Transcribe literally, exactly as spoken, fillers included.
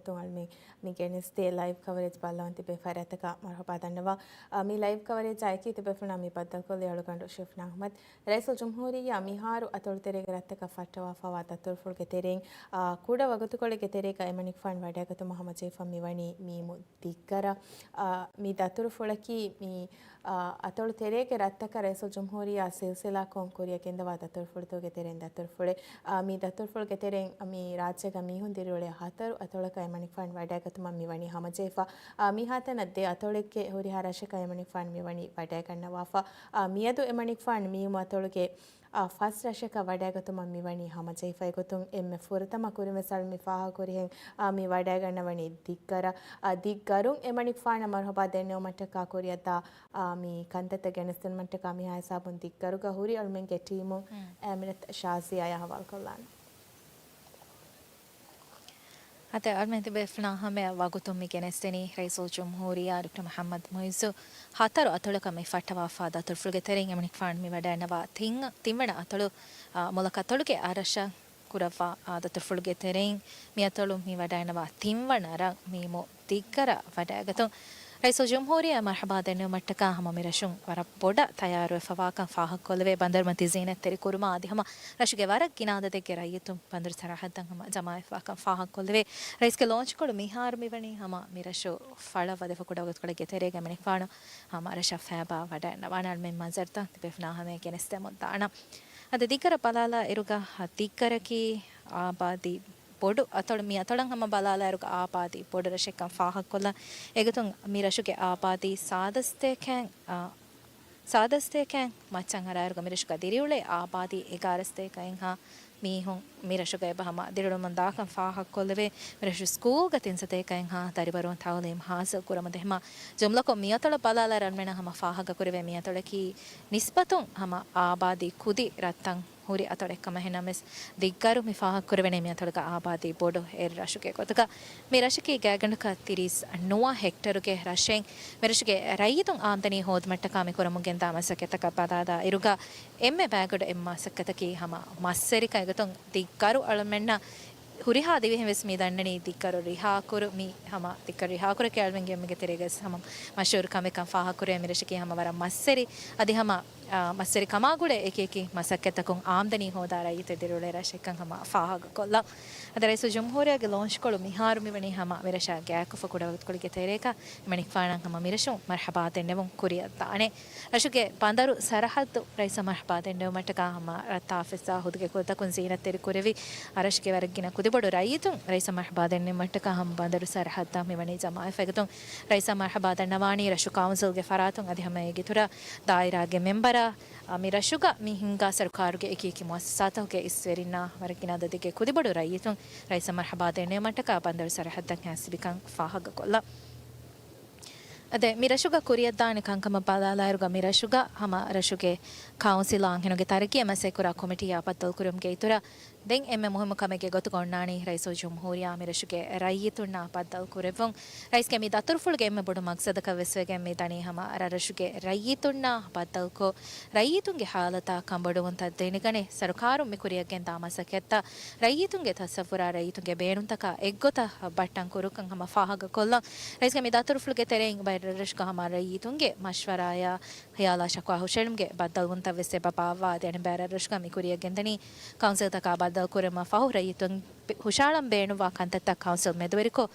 ވަގުތު އަޅުމެން މި ގެނެސްދޭ ލައިވް ކަވަރޭޖް ބައްލަވަން ތިބޭ ފަރާތަކަށް މަރުހަބާ ދަންނަވާ. އަ، މި ލައިވް ކަވަރޭޖާ އެކީ ތިބޭފުޅުންނާ މި ބައްދަލުކޮށްލީ އަޅުގަނޑު ޝެފްނާ އަޙްމަދު. ރައީސުލްޖުމްހޫރިއްޔާ މިހާރު އަތޮޅު ތެރޭގެ ރަށްތަކަށް ފައްޓަވާފަވާ ދަތުރުފުޅުގެ ތެރެއިން، އާ، ކުޑަ ވަގުތުކޮޅެއްގެ ތެރޭގަ އެމަނިކުފާނު ވަޑައިގަތުމަށް ހަމަޖެހިފަ މިވަނީ މީމު ދިއްގަރަށް. އާ، މި ދަތުރުފުޅަކީ މި، އާ، އަތޮޅު ތެރޭގެ ރަށްތަކަށް ރައީސުލްޖުމްހޫރިއްޔާ ސިލްސިލާކޮށް ކުރިއަށް ގެންދަވާ ދަތުރުފުޅުތަކުގެ ތެރެއިން ދަތުރުފުޅެއް. އާ، މި ދަތުރުފުޅުގެ ތެރެއިން މި ރާއްޖޭގަ މީހުން ދިރިއުޅޭ ހަތަރު އަތޮޅަކަށް އެމަނިކުފާނު ވަޑައިގަތުމަށް މިވަނީ ހަމަޖެހިފަ. އާ، މިހާތަނަށް ދެ އަތޮޅެއްގެ ހުރިހާ ރަށަކަށް އެމަނިކުފާނު މިވަނީ ވަޑައިގަންނަވާފަ. އާ، މިއަދު އެމަނިކުފާނު މީމު އަތޮޅުގެ، އާ، ފަސް ރަށަކަށް ވަޑައިގަތުމަށް މިވަނީ ހަމަޖެހިފަ. އެގޮތުން އެންމެ ފުރަތަމަ ކުރިންވެސް އަޅު މި ފާހަގަކުރިހެން، އާ، މި ވަޑައިގަންނަވަނީ ދިއްގަރަށް. އާ، ދިއްގަރުން އެމަނިކުފާނަށް މަރުހަބާ ދެންނެވުމަށްޓަކާ ކުރިއަށްދާ، އާ، މި ކަންތައްތައް ގެނެސްދިނުމަށްޓަކާ މިހާ ހިސާބުން ދިއްގަރުގަ ހުރި އަޅުމެންގެ ޓީމު އަމިނަތު ޝާޒިޔާއާ ހަވާލުކޮށްލާނަން. އަދި އަޅުމެން ތިބޭފުޅާ ހަމަޔަށް ވަގުތުން މި ގެނެސްދެނީ ރައީސުލްޖުމްހޫރިއްޔާ ޑޮކްޓަރ މުޙައްމަދު މުޢިއްޒު ހަތަރު އަތޮޅަކަށް މި ފައްޓަވާފާ ދަތުރުފުޅުގެ ތެރެއިން އެމަނިކުފާނު މި ވަޑައިގަންނަވާ ތިން، ތިންވަނަ އަތޮޅު، އާ، މުލަކަތޮޅުގެ އަށްރަށަށް ކުރައްވާ، އާ، ދަތުރުފުޅުގެ ތެރެއިން މިއަތޮޅު މި ވަޑައިގަންނަވާ ތިންވަނަ ރަށް މީމު ދިއްގަރަށް ވަޑައިގަތުން. ރައީސުލްޖުމްހޫރިއްޔާ މަރުޙަބާ ދެންނެވުމަށްޓަކާ ހަމަ މި ރަށުން ވަރަށް ބޮޑަށް ތަޔާރުވެފަވާކަން ފާހަގަކޮށްލެވޭ. ބަނދަރުމަތީ ޒީނަތްތެރި ކުރުމާ އަދި ހަމަ ރަށުގެ ވަރަށް ގިނަ އަދަދެއްގެ ރައްޔިތުން ބަނދަރު ސަރަހައްދަށް ހަމަ ޖަމާވެފަވާކަން ފާހަގަކޮށްލެވޭ. ރައީސްގެ ލޯންޗްކޮޅު މިހާރު މިވަނީ ހަމަ މި ރަށު ފަޅަށް ވަދެފަ ކުޑަވަގުތުކޮޅެއްގެ ތެރޭގަ އެމަނިކުފާނު ހަމަ ރަށަށް ފައިބާ ވަޑައިގަންނަވާނެ. އަޅުމެން މަންޒަރުތައް ތިބޭފުޅާ ހަމަޔަށް ގެނެސްދެމުން ދާނަން. އަދި ދިއްގަރަށް ބަލާލާ އިރުގަ ދިއްގަރަކީ އާބާދީ ބޮޑު އަތޮޅު. މި އަތޮޅަށް ހަމަ ބަލާލާއިރުގަ އާބާދީ ބޮޑު ރަށެއްކަން ފާހަގަކޮށްލަން. އެގޮތުން މި ރަށުގެ އާބާދީ ސާދަސްތޭކައިން، އާ، ސާދަސްތޭކައިން މައްޗަށް އަރާއިރުގަ މި ރަށުގަ ދިރިއުޅޭ އާބާދީ އެގާރަސްތޭކައިންހާ މީހުން މި ރަށުގަ އެބަ ހަމަ ދިރިއުޅުމުން ދާކަން ފާހަގަކޮށްލެވޭ. މި ރަށު ސްކޫލްގަ ތިންސަތޭކައިންހާ ދަރިވަރުން ތަޢުލީމް ޙާޞިލް ކުރަމުންދޭ. ހަމަ ޖުމްލަކޮށް މި އަތޮޅަށް ބަލާލާއިރު އަޅުމެންނަށް ހަމަ ފާހަގަކުރެވޭ މި އަތޮޅަކީ ނިސްބަތުން ހަމަ އާބާދީ ކުދި ރަށްތައް ހުރި އަތޮޅެއް ކަމަށް. އެހެންނަމަވެސް ދިއްގަރު މި ފާހަގަކުރެވެނީ މި އަތޮޅުގަ އާބާދީ ބޮޑު އެއް ރަށުގެ ގޮތުގަ. މި ރަށަކީ ގާތްގަނޑަކަށް ތިރީސް ނުވަ ހެކްޓަރުގެ ރަށެއް. މި ރަށުގެ ރައްޔިތުން އާމްދަނީ ހޯދުމަށްޓަކާ މި ކުރަމުން ގެންދާ މަސައްކަތަކަށް ބަލާލާ އިރުގަ އެންމެ ބައިގަޑު އެއް މަސައްކަތަކީ ހަމަ މަސްވެރިކަން. އެގޮތުން ދިއްގަރު އަޅަމެންނަށް ހުރިހާ ދިވެހިން ވެސް މި ދަންނަނީ ދިއްގަރު ރިހާކުރު. މި ހަމަ ދިއްގަރު ރިހާކުރަކީ އަޅަމެންގެ އެންމެގެ ތެރޭގަސް ހަމަ މަޝްހޫރު ކަމެއްކަން ފާހަގަކުރޭ. މި ރަށަކީ ހަމަ ވަރަށް މަސްވެރި. އަދި ހަމަ، އާ، މަސްވެރި ކަމާ ގުޅޭ އެކި އެކި މަސައްކަތްތަކުން އާމްދަނީ ހޯދާ ރައްޔިތެއް ދިރިއުޅޭ ރަށެއްކަން ހަމަ ފާހަގަކޮށްލަން. އަދި ރައީސުލްޖުމްހޫރިއްޔާގެ ލޯންޗްކޮޅު މިހާރު މިވަނީ ހަމަ މި ރަށާ ގާތްކޮށްފަ ކުޑަވަގުތުކޮޅެއްގެ ތެރޭގަ އެމަނިކުފާނަށް ހަމަ މި ރަށުން މަރްޙަބާ ދެންނެވުން ކުރިއަށް ދާނެ. ރަށުގެ ބަނދަރު ސަރަހައްދު ރައީސަށް މަރްޙަބާ ދެންނެވުމަށްޓަކާ ހަމަ ރަށްތާ އޮފީސްއާ ހުދުގެ ކުދަކުން ޒީނަތްތެރި ކުރެވި އަރަށުގެ ވަރަށް ގިނަ ކުދިބޮޑު ރައްޔިތުން ރައީސަށް މަރްޙަބާ ދެންނެވުމަށްޓަކާ ހަމަ ބަނދަރު ސަރަހައްދަށް މިވަނީ ޖަމާވެފަ. އެގޮތުން ރައީސަށް މަރްޙަބާ ދަންނަވާނީ ރަށު ކައުންސިލްގެ ފަރާތުން އަދި ހަމަ އޭގެ އިތުރަށް ދާއިރާގެ މެމްބަރާ، އަ، މި ރަށުގަ މި ހިންގާ ސަރުކާރުގެ އެކި އެކި މުއައްސަސާތަކުގެ އިސްވެރިންނާ ވަރަށް ގިނަ އަދަދެއްގެ ކުދިބޮޑު ރައްޔިތުން ރައީސަށް މަރްޙަބާ ދެންނެވުމަށްޓަކާ ބަނދަރު ސަރަހައްދަށް ހޭސްބިކަން ފާހަގަކޮށްލަން. އަދި މި ރަށުގަ ކުރިއަށްދާނެ ކަންކަމަށް ބަލާލާއިރުގަ މި ރަށުގަ ހަމަ ރަށުގެ ކައުންސިލާ އަންހެނުންގެ ތަރައްގީއަށް މަސައްކަތްކުރާ ކޮމިޓީއާ ބައްދަލުކުރުމުގެ އިތުރަށް ދެން އެންމެ މުހިއްމު ކަމެއްގެ ގޮތުގަ އޮންނާނީ ރައީސުލްޖުމްހޫރިއްޔާ މި ރަށުގެ ރައްޔިތުންނާ ބައްދަލު ކުރެއްވުން. ރައީސްގެ މި ދަތުރުފުޅުގެ އެންމެ ބޮޑު މަގްސަދަކަށް ވެސް ވެގެން މި ދަނީ ހަމަ ރަށްރަށުގެ ރައްޔިތުންނާ ބައްދަލުކޮށް، ރައްޔިތުންގެ ހާލަތާ ކަނބޮޑުވުންތައް ދެނެގަނެ، ސަރުކާރުން މި ކުރިއަށް ގެންދާ މަސައްކަތްތައް ރައްޔިތުންގެ ތަސައްވުރާ ރައްޔިތުންގެ ބޭނުންތަކާ އެއްގޮތަށް ބައްޓަން ކުރުކަން ހަމަ ފާހަގަކޮށްލަން. ރައީސްގެ މި ދަތުރުފުޅުގެ ތެރެއިން ބައެއް ރަށްރަށުގަ ހަމަ ރައްޔިތުންގެ މަޝްވަރާއާ ހިޔާލާ ޝަކުވާ ހުށައެޅުމުގެ ބައްދަލުވުންތައް ވެސް އެބަ ބާއްވާ ދެން ބައެއް ރަށްރަށުގަ މި ކުރިއަށް ގެންދަނީ ކައުންސިލްތަކާ ބައްދަލުކުރުމަށް ފަހު ރައްޔިތުން ހުށައަޅަން ބޭނުންވާ ކަންތައްތައް ކައުންސިލް މެދުވެރިކޮށް،